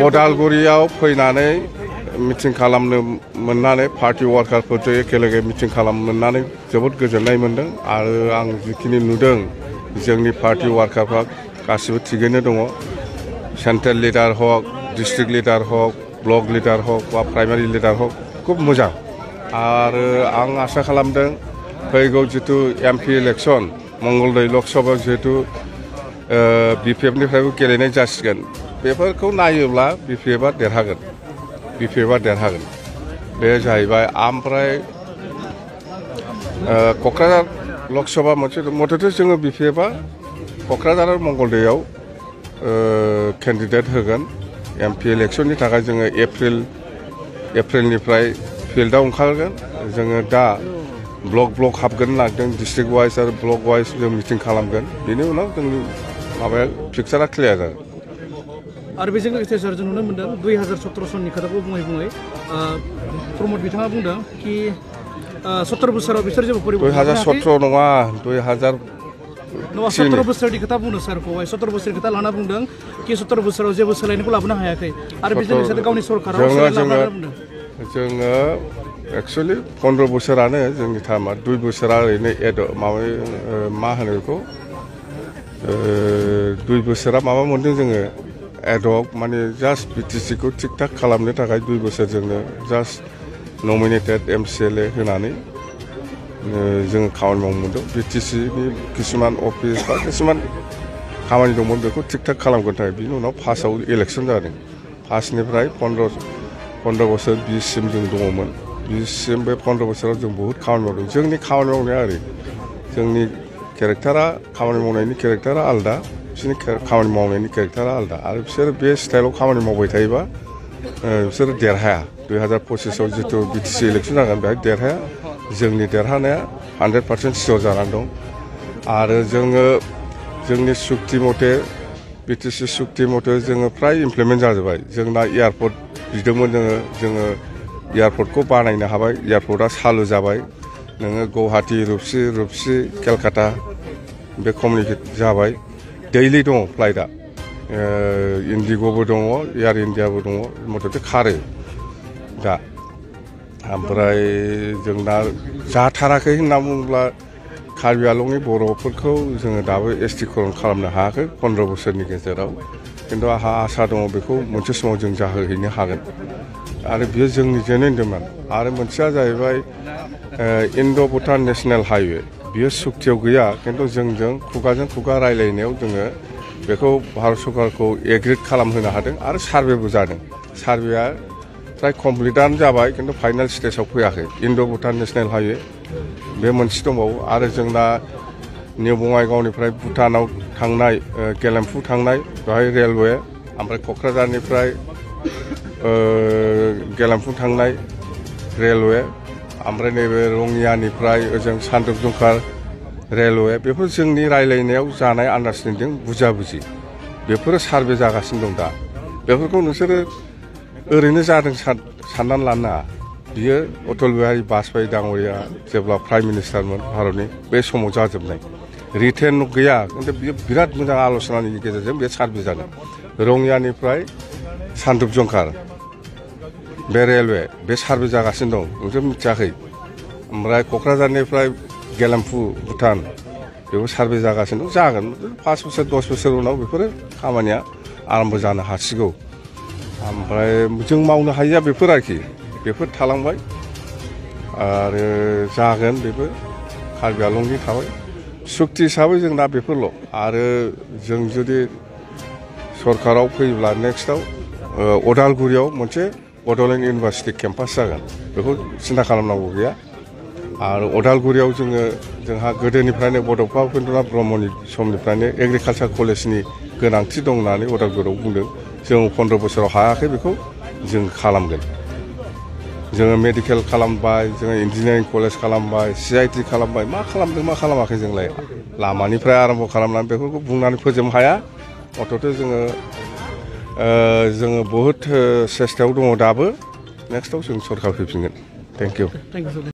अदालगुरियाव फैनानै मिटिं खालामनो मोननानै पार्टी वार्कारफोरजों एखेलगे मिटिं खालामनो मोननानै जोबोद गोजोननाय मोनदों आरो आं जिखिनि नुदों जोंनि पार्टी वार्कारफ्रा गासिबो थिगैनो दङ सेन्ट्रेल लिडार हक डिस्ट्रिक्ट लिडार हक ब्लक लिडार हक बा प्राइमारि लिडार हक खूब मोजां आरो आं आसा खालामदों फैगौ जितु एमपि इलेक्शन मंगलदै लकसभायाव जिहेतु बिपिएफनिफ्रायबो गेलेनाय जासिगोन बेफोरखौ नायोब्ला बिपिएफआ देरहागोन बे जाहैबाय ओमफ्राय क'क्राझार लकसभा मोनसे मथथे जोङो बिपिएफआ क'क्राझार आरो मंगलदैयाव केन्डिडेट होगोन एमपि इलेक्शननि थाखाय जोङो एप्रिलनिफ्राय फिल्डआव ओंखारगोन जोङो दा ब्लक हाबगोन नागिरदों डिस्ट्रिक्ट वाइज आरो ब्लक वाइज जों मिटिं खालामगोन बेनि उनाव जोंनि माबाया पिक्चारा क्लियार जागोन आरो बेजों लोगोसे सार जों नुनो मोनदों 2017 सननि खोथाखौ बुङै प्रमद बिथाङा बुंदों कि 17 बोसोराव बिसोर जेबो परिबर्तन 2017 नङा 17 बोसोरनि खोथा बुंदों सारखौहाय 17 बोसोरनि खोथा लाना बुंदों कि 17 बोसोराव जेबो सोलायनायखौ लाबोनो हायाखै आरो बेजों लोगोसे गावनि सरकाराव जोङो एक्चुअली 15 बोसोरानो जोंनि टाइमा 2 बोसोरा ओरैनो मा होनो बेखौ 2 बोसोरा माबा मोनदों जोङो एडहक माने जास्ट बिटिसि खौ थिक थाक खालामनो थाखाय 2 बोसोर जोंनो जास्ट नमिनेटेड एमसिएलए होनानै जोङो खामानि मावनो मोनदों बिटिसिनि किसुमान अफिस बा किसुमान खामानि दंमोन बेखौ थिक थाक खालामगोन थाखाय बिनि उनाव फार्स्टआव इलेक्शन जादों फार्स्टनिफ्राय 15 बोसोर 20 सिम जों दङमोन 20 सिम बे 15 बोसोराव जों बहुत खामानि मावदों जोंनि खामानि मावनाया ओरै जोंनि केरेक्टारा खामानि मावनायनि केरेक्टारा आलादा बिसोरनि खामानि मावनायनि केरेक्टारा आलादा आरो बिसोर बे स्टाइलाव खामानि मावबाय थायोबा बिसोर देरहाया 2025आव जितु बिटिसि इलेक्शन जागोन बेहाय देरहाया जोंनि देरहानाया 100% सियर जानानै दं आरो जोङो जोंनि सुक्ति मथे बिटिसि सुक्ति मथे जोङो फ्राय इमप्लिमेन्ट जाजोब्बाय जोंना एयारपर्ट बिदोंमोन जोङो एयारपर्टखौ बानायनो हाबाय एयारपर्टआ चालु जाबाय नोङो गुवाहाटी रुपसि केलकाता बे कमिउनिकेट जाबाय दैलि दङ फ्लाइटआ इन्डिग'बो दङ एयार इन्डियाबो दङ मथथे खारो दा ओमफ्राय जोंना जाथाराखै होनना बुङोब्ला कार्बि आंलंनि बर'फोरखौ जोङो दाबो एसटिकरन खालामनो हायाखै 15 बोसोरनि गेजेराव खिन्थु आंहा आसा दङ बेखौ मोनसे समाव जों जाहोहैनो हागोन आरो बियो जोंनि जेनो डिमान्ड आरो मोनसेया जाहैबाय इन्ड' भुटान नेशनेल हाइवे बियो सुक्तियाव गैया खिन्थु जोंजों खुगाजों खुगा रायलायनायाव जोङो बेखौ भारत सरकारखौ एग्रिड खालामहोनो हादों आरो सार्भेबो जादों सार्भेया फ्राय कमप्लिटआनो जाबाय खिन्थु फाइनाल स्टेजाव फैयाखै इन्ड' भुटान नेशनेल हाइवे बे मोनसे दंबावो आरो जोंना निउ बङाइगावनिफ्राय भुटानाव थांनाय गेलेमफु थांनाय बेवहाय रेलवे ओमफ्राय क'क्राझारनिफ्राय गेलेमफु थांनाय रेलवे ओमफ्राय नैबे रङियानिफ्राय ओजों सानद्रुप जंखार रेलवे बेफोर जोंनि रायलायनायाव जानाय आन्डारस्टेन्डिं बुझाबुझि बेफोरो सार्भे जागासिनो दं दा बेफोरखौ नोंसोरो ओरैनो जादों साननानै लानो नाङा बियो अटल बिहारी बाजपेयी दाङ'रिया जेब्ला प्राइम मिनिस्टारमोन भारतनि बे समाव जाजोबनाय रिटेन गैया खिन्थु बियो बिराद मोजां आल'सनानि गेजेरजों बे सार्भे जादों रङियानिफ्राय सानद्रुप जंखार बे रेलवे बे सार्भे जागासिनो दं नोंसोर मिथियाखै ओमफ्राय क'क्राझारनिफ्राय गेलेमफु भुटान बेबो सार्भे जागासिनो दं जागोन 5 बोसोर 10 बोसोर उनाव बेफोरो खामानिया आराम्भ जानो हासिगौ ओमफ्राय जों मावनो हायिया बेफोर आरोखि बेफोर थालांबाय आरो जागोन बेबो कार्बि आंलंनि थाबाय सुक्ति हिसाबै जों दा बेफोरल' आरो जों जुदि सरकाराव फैयोब्ला नेक्स्टआव अदालगुरियाव मोनसे बड'लेण्ड इउनिभार्सिटि केम्पास जागोन बेखौ सिन्था खालामनांगौ गैया आरो अदालगुरियाव जोंहा गोदोनिफ्रायनो बड'फा उपेन्द्रनाथ ब्रह्मनि समनिफ्रायनो एग्रिकालसार कलेजनि गोनांथि दं होननानै अदालगुरियाव बुंदों जों 15 बोसोराव हायाखै बेखौ जों खालामगोन जोङो मेडिकेल खालामबाय जोङो इन्जिनियारिं कलेज खालामबाय CIT खालामबाय मा खालामदों मा खालामाखै जोंलाय लामानिफ्राय आरम्भ खालामनानै बेफोरखौ बुंनानै फोजोबनो हाया अथ'थ' जोङो बहुद सेस्तायाव दङ दाबो नेक्स्टआव जों सरकार फैफिनगोन थेंक इउ